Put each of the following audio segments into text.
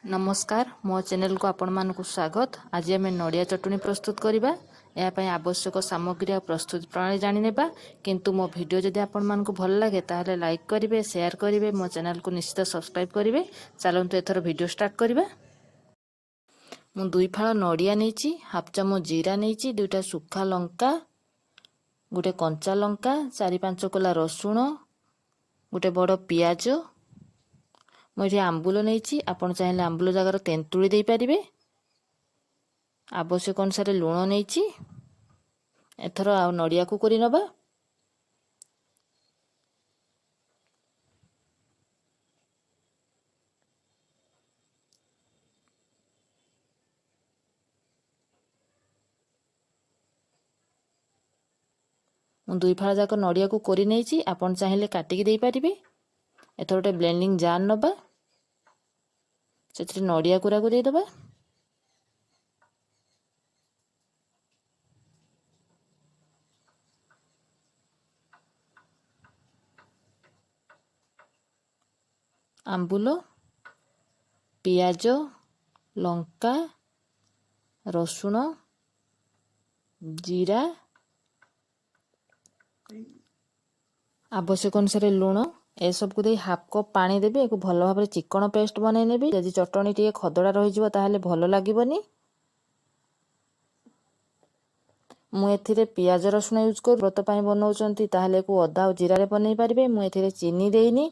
ନମସ୍କାର, ମୋ ଚ୍ୟାନେଲକୁ ଆପଣମାନଙ୍କୁ ସ୍ୱାଗତ। ଆଜି ଆମେ ନଡ଼ିଆ ଚଟଣି ପ୍ରସ୍ତୁତ କରିବା। ଏହା ପାଇଁ ଆବଶ୍ୟକ ସାମଗ୍ରୀ ଆଉ ପ୍ରସ୍ତୁତି ପ୍ରଣାଳୀ ଜାଣିନେବା। କିନ୍ତୁ ମୋ ଭିଡ଼ିଓ ଯଦି ଆପଣମାନଙ୍କୁ ଭଲ ଲାଗେ, ତାହେଲେ ଲାଇକ୍ କରିବେ, ସେୟାର କରିବେ, ମୋ ଚ୍ୟାନେଲକୁ ନିଶ୍ଚିତ ସବସ୍କ୍ରାଇବ୍ କରିବେ। ଚାଲନ୍ତୁ, ଏଥର ଭିଡ଼ିଓ ଷ୍ଟାର୍ଟ କରିବା। ମୁଁ 2 ଫାଳ ନଡ଼ିଆ ନେଇଛି, ହାଫ୍ ଚାମଚ ଜିରା ନେଇଛି, 2ଟା ଶୁଖା ଲଙ୍କା, ଗୋଟେ କଞ୍ଚା ଲଙ୍କା, 4-5 କୋଲା ରସୁଣ, ଗୋଟେ ବଡ଼ ପିଆଜ। ମୁଁ ଏଠି ଆମ୍ବୁଲ ନେଇଛି, ଆପଣ ଚାହିଁଲେ ଆମ୍ବୁଲ ଜାଗାରେ ତେନ୍ତୁଳି ଦେଇପାରିବେ। ଆବଶ୍ୟକ ଅନୁସାରେ ଲୁଣ ନେଇଛି। ଏଥର ଆଉ ନଡ଼ିଆକୁ କରି ନେବା। ମୁଁ 2 ଫାଳ ଯାକ ନଡ଼ିଆକୁ କରି ନେଇଛି, ଆପଣ ଚାହିଁଲେ କାଟିକି ଦେଇପାରିବେ। ଏଥର ଗୋଟେ ବ୍ଲେଣ୍ଡିଂ ଜାର୍ ନେବା, ସେଥିରେ ନଡ଼ିଆ କୁରାକୁ ଦେଇଦେବା। ଆମ୍ବୁଲ, ପିଆଜ, ଲଙ୍କା, ରସୁଣ, ଜିରା, ଆବଶ୍ୟକ ଅନୁସାରେ ଲୁଣ, ଏସବୁକୁ ଦେଇ ହାଫ୍ କପ୍ ପାଣି ଦେବି। ଏହାକୁ ଭଲ ଭାବରେ ଚିକଣ ପେଷ୍ଟ ବନେଇ ନେବି। ଯଦି ଚଟଣି ଟିକେ ଖଦଡ଼ା ରହିଯିବ, ତାହେଲେ ଭଲ ଲାଗିବନି। ମୁଁ ଏଥିରେ ପିଆଜ ରସୁଣ ୟୁଜ୍ କରୁ। ବ୍ରତ ପାଇଁ ବନାଉଛନ୍ତି, ତାହେଲେ ଏକୁ ଅଦା ଆଉ ଜିରାରେ ବନେଇ ପାରିବେ। ମୁଁ ଏଥିରେ ଚିନି ଦେଇନି,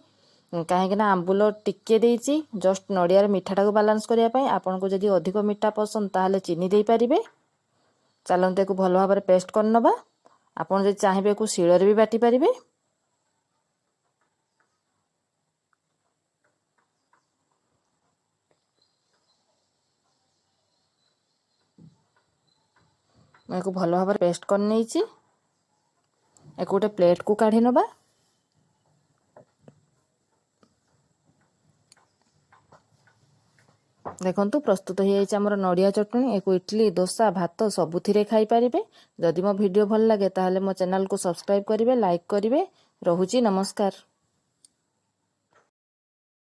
କାହିଁକିନା ଆମ୍ବୁଲ ଟିକେ ଦେଇଛି, ଜଷ୍ଟ ନଡ଼ିଆର ମିଠାଟାକୁ ବାଲାନ୍ସ କରିବା ପାଇଁ। ଆପଣଙ୍କୁ ଯଦି ଅଧିକ ମିଠା ପସନ୍ଦ, ତାହେଲେ ଚିନି ଦେଇପାରିବେ। ଚାଲନ୍ତୁ, ଏକୁ ଭଲ ଭାବରେ ପେଷ୍ଟ କରିନେବା। ଆପଣ ଯଦି ଚାହିଁବେ, ଏକୁ ଶିଳରେ ବି ବାଟି ପାରିବେ। ମୁଁ ଏହାକୁ ଭଲ ଭାବରେ ପେଷ୍ଟ କରିନେଇଛି। ଏକୁ ଗୋଟେ ପ୍ଲେଟ୍କୁ କାଢ଼ି ନେବା। ଦେଖନ୍ତୁ, ପ୍ରସ୍ତୁତ ହୋଇଯାଇଛି ଆମର ନଡ଼ିଆ ଚଟଣି। ଏକୁ ଇଡ଼ଲି, ଦୋସା, ଭାତ ସବୁଥିରେ ଖାଇପାରିବେ। ଯଦି ମୋ ଭିଡ଼ିଓ ଭଲ ଲାଗେ, ତାହେଲେ ମୋ ଚ୍ୟାନେଲକୁ ସବସ୍କ୍ରାଇବ୍ କରିବେ, ଲାଇକ୍ କରିବେ। ରହୁଛି, ନମସ୍କାର।